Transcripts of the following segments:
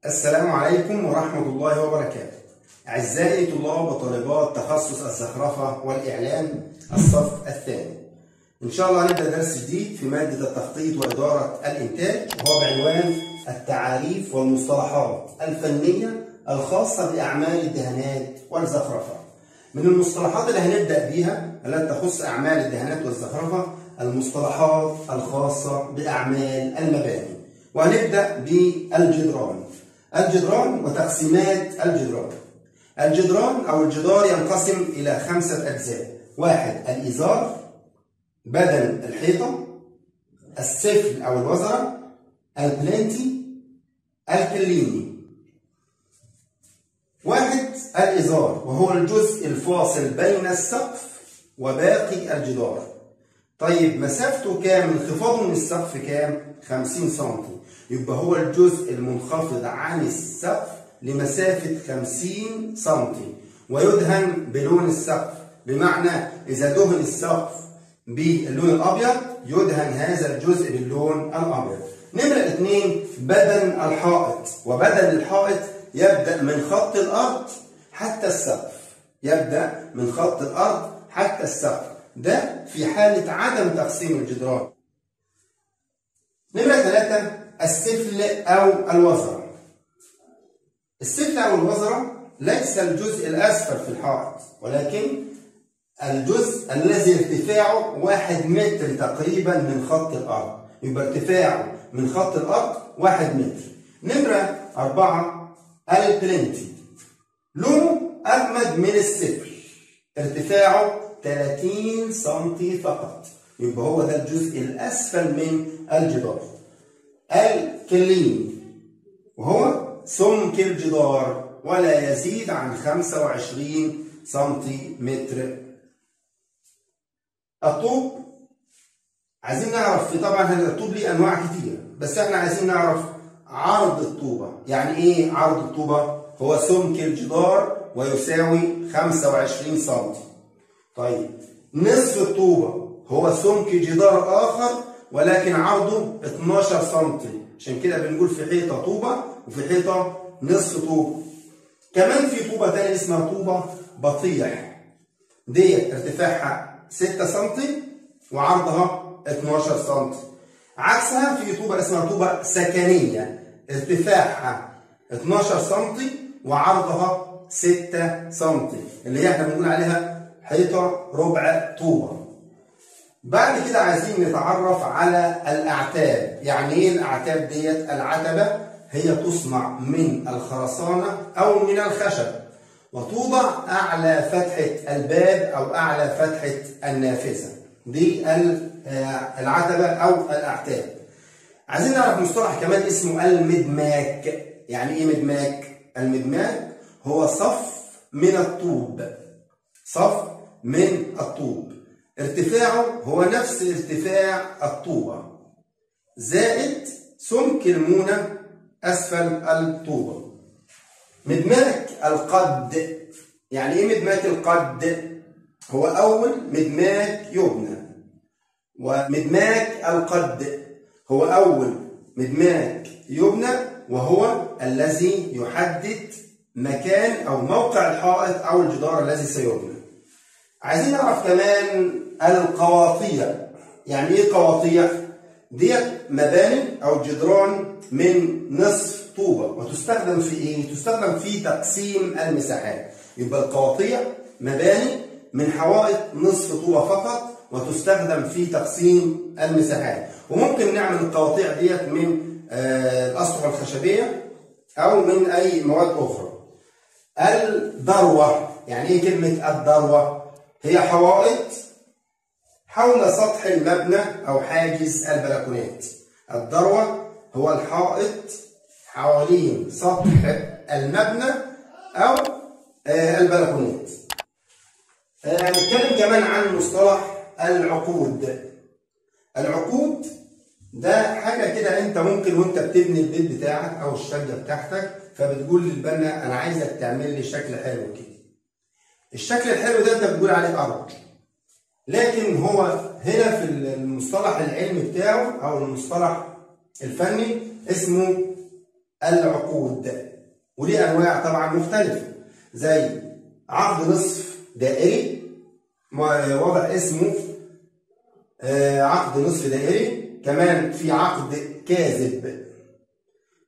السلام عليكم ورحمة الله وبركاته. أعزائي طلاب وطالبات تخصص الزخرفة والإعلام الصف الثاني، إن شاء الله هنبدأ درس جديد في مادة التخطيط وإدارة الإنتاج، وهو بعنوان التعاريف والمصطلحات الفنية الخاصة بأعمال الدهانات والزخرفة. من المصطلحات اللي هنبدأ بيها التي تخص أعمال الدهانات والزخرفة المصطلحات الخاصة بأعمال المباني، وهنبدأ بالجدران. الجدران وتقسيمات الجدران. الجدران أو الجدار ينقسم إلى 5 أجزاء. 1. الإزار، بدن الحيطة، السفل أو الوزرة، البلانتي، الكليني. 1. الإزار، وهو الجزء الفاصل بين السقف وباقي الجدار. طيب مسافته كام؟ انخفاضه من السقف كام؟ 50 سم. يبقى هو الجزء المنخفض عن السقف لمسافة 50 سم، ويدهن بلون السقف، بمعنى إذا دهن السقف باللون الأبيض يدهن هذا الجزء باللون الأبيض. نمرة 2، بدن الحائط. وبدن الحائط يبدأ من خط الأرض حتى السقف، يبدأ من خط الأرض حتى السقف، ده في حالة عدم تقسيم الجدران. نمرة 3، السفل أو الوزرة. السفل أو الوزرة ليس الجزء الأسفل في الحائط، ولكن الجزء الذي ارتفاعه 1 متر تقريبا من خط الأرض، يبقى ارتفاعه من خط الأرض 1 متر. نمرة 4، البلنتي، لونه أغمد من السفل، ارتفاعه 30 سم فقط، يبقى هو ده الجزء الأسفل من الجدار. الكليني، وهو سمك الجدار ولا يزيد عن 25 سنتيمتر. الطوب، عايزين نعرف طبعا هذا الطوب ليه أنواع كتير، بس احنا عايزين نعرف عرض الطوبة. يعني ايه عرض الطوبة؟ هو سمك الجدار ويساوي 25 سم. طيب نصف الطوبة هو سمك جدار آخر ولكن عرضه 12 سم، عشان كده بنقول في حيطة طوبة وفي حيطة نصف طوبة. كمان في طوبة تانية اسمها طوبة بطيح، ديت ارتفاعها 6 سم وعرضها 12 سم. عكسها في طوبة اسمها طوبة سكنية، ارتفاعها 12 سم وعرضها 6 سم، اللي هي احنا بنقول عليها حيطة ربع طوبة. بعد كده عايزين نتعرف على الأعتاب. يعني ايه الأعتاب ديت؟ العتبة هي تصنع من الخرسانة أو من الخشب، وتوضع أعلى فتحة الباب أو أعلى فتحة النافذة، دي العتبة أو الأعتاب. عايزين نعرف مصطلح كمان اسمه المدماك. يعني ايه مدماك؟ المدماك هو صف من الطوب، صف من الطوب، ارتفاعه هو نفس ارتفاع الطوبة زائد سمك المونة أسفل الطوبة. مدماك القد، يعني ايه مدماك القد؟ هو أول مدماك يبنى، ومدماك القد هو أول مدماك يبنى، وهو الذي يحدد مكان أو موقع الحائط أو الجدار الذي سيبنى. عايزين نعرف كمان القواطيع. يعني ايه قواطيع؟ ديت مباني او جدران من نصف طوبة، وتستخدم في ايه؟ تستخدم في تقسيم المساحات. يبقى القواطيع مباني من حوائط نصف طوبة فقط، وتستخدم في تقسيم المساحات. وممكن نعمل القواطيع ديت من الاسطح الخشبية او من اي مواد اخرى. الذروة، يعني ايه كلمة الذروة؟ هي حوائط حول سطح المبنى أو حاجز البلكونات. الذروة هو الحائط حوالين سطح المبنى أو البلكونات. هنتكلم كمان عن مصطلح العقود. العقود ده حاجة كده أنت ممكن وأنت بتبني البيت بتاعك أو الشقة بتاعتك، فبتقول للبنا أنا عايزك تعمل لي شكل حلو كده. الشكل الحلو ده انت بتقول عليه ارض، لكن هو هنا في المصطلح العلمي بتاعه او المصطلح الفني اسمه العقود، وليه أنواع طبعا مختلفة زي عقد نصف دائري، وضع اسمه عقد نصف دائري. كمان في عقد كاذب.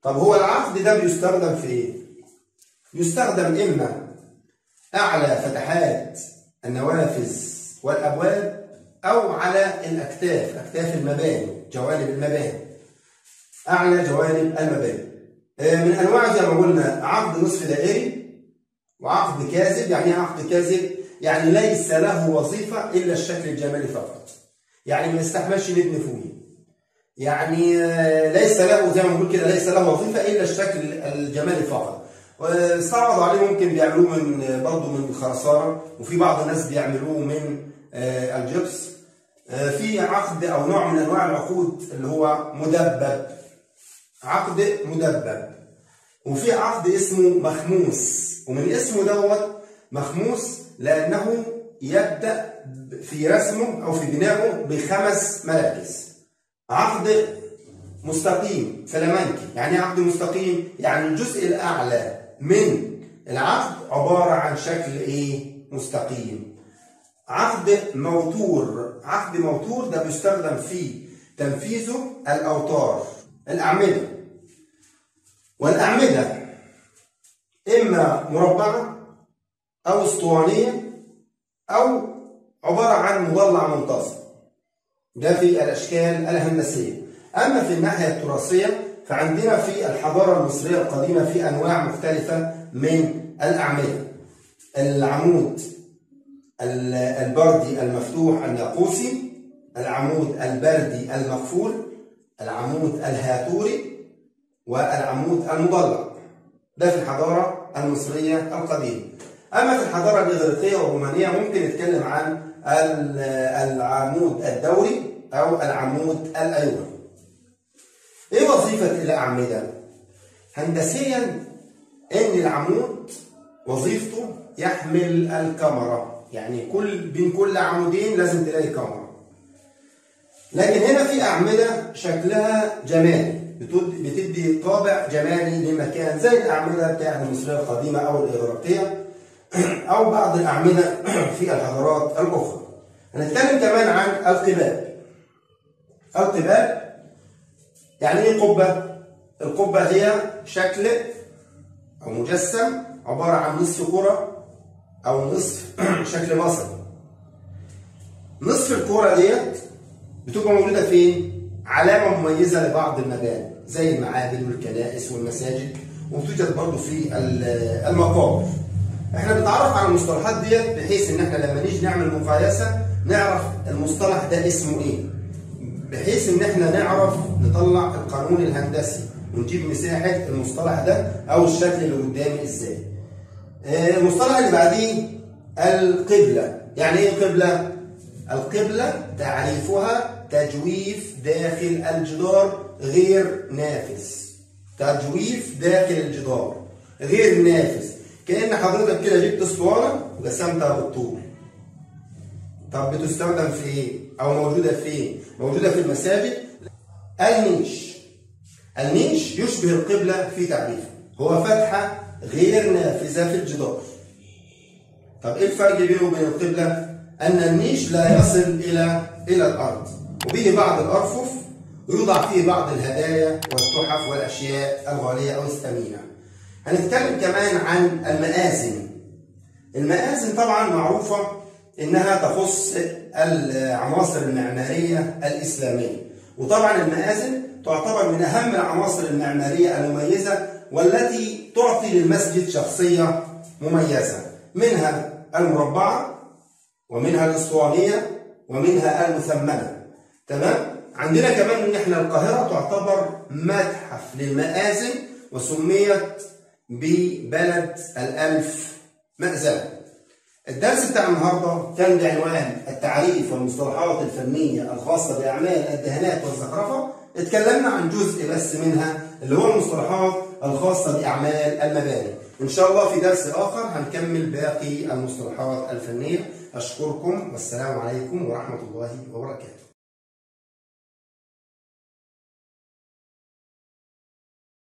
طب هو العقد ده بيستخدم في ايه؟ يستخدم اما اعلى فتحات النوافذ والابواب، او على الاكتاف، اكتاف المباني، جوانب المباني، اعلى جوانب المباني. من انواع زي ما قلنا عقد نصف دائري وعقد كاذب. يعني ايه عقد كاذب؟ يعني ليس له وظيفة الا الشكل الجمالي فقط، يعني ما يستحملش نبني فوقيه، يعني ليس له زي ما بنقول كده ليس له وظيفة الا الشكل الجمالي فقط. استعرضوا عليه، ممكن بيعملوه من برضه من الخرسانه، وفي بعض الناس بيعملوه من الجبس. في عقد او نوع من انواع العقود اللي هو مدبب، عقد مدبب. وفي عقد اسمه مخموس، ومن اسمه دوت مخموس لانه يبدأ في رسمه أو في بنائه بخمس مراكز. عقد مستقيم فلامنكي. يعني ايه عقد مستقيم؟ يعني الجزء الأعلى من العقد عبارة عن شكل إيه؟ مستقيم. عقد موتور. عقد موتور ده بيستخدم في تنفيذه الأوتار، الأعمدة. والأعمدة إما مربعة أو اسطوانية أو عبارة عن مضلع منتظم. ده في الأشكال الهندسية. أما في الناحية التراثية فعندنا في الحضارة المصرية القديمة في أنواع مختلفة من الأعمدة. العمود البردي المفتوح الناقوسي، العمود البردي المقفول، العمود الهاتوري، والعمود المضلع. ده في الحضارة المصرية القديمة. أما في الحضارة الإغريقية والرومانية ممكن نتكلم عن العمود الدوري أو العمود الأيوني. إيه وظيفة الأعمدة؟ هندسيا إن العمود وظيفته يحمل الكاميرا، يعني بين كل عمودين لازم تلاقي كاميرا. لكن هنا في أعمدة شكلها جمالي، بتدي طابع جمالي لمكان، زي الأعمدة بتاعت المصرية القديمة أو الإغريقية أو بعض الأعمدة في الحضارات الأخرى. هنتكلم كمان عن القباب. القباب يعني إيه قبة؟ القبة هي شكل أو مجسم عبارة عن نصف كرة أو نصف شكل بصري. نصف الكرة ديت بتبقى موجودة فين؟ علامة مميزة لبعض المباني زي المعابد والكنائس والمساجد، وبتوجد برضه في المقابر. احنا بنتعرف على المصطلحات ديت بحيث ان احنا لما نيجي نعمل مقايسة نعرف المصطلح ده اسمه ايه، بحيث ان احنا نعرف نطلع القانون الهندسي ونجيب مساحة المصطلح ده او الشكل اللي قدامي ازاي. المصطلح اللي بعديه القبلة. يعني ايه القبلة؟ القبلة تعريفها تجويف داخل الجدار غير نافذ. تجويف داخل الجدار غير نافذ، كأن حضرتك كده جبت اسطوانة وقسمتها بالطول. طب بتستخدم في ايه؟ او موجودة فين؟ موجودة في المساجد. النيش. النيش يشبه القبلة في تعريفه، هو فتحة غير نافذة في الجدار. طب ايه الفرق بينه وبين القبلة؟ أن النيش لا يصل إلى الأرض، وبه بعض الأرفف ويوضع فيه بعض الهدايا والتحف والأشياء الغالية أو الثمينة. هنتكلم كمان عن المآذن. المآذن طبعا معروفة إنها تخص العناصر المعمارية الإسلامية، وطبعا المآذن تعتبر من أهم العناصر المعمارية المميزة والتي تعطي للمسجد شخصية مميزة، منها المربعة ومنها الاسطوانية ومنها المثمنة. تمام؟ عندنا كمان ان احنا القاهرة تعتبر متحف للمآذن وسميت ببلد الألف مأذنة. الدرس بتاع النهارده كان بعنوان التعريف والمصطلحات الفنية الخاصة بأعمال الدهانات والزخرفة. اتكلمنا عن جزء بس منها اللي هو المصطلحات الخاصة بأعمال المباني. إن شاء الله في درس آخر هنكمل باقي المصطلحات الفنية. أشكركم والسلام عليكم ورحمة الله وبركاته.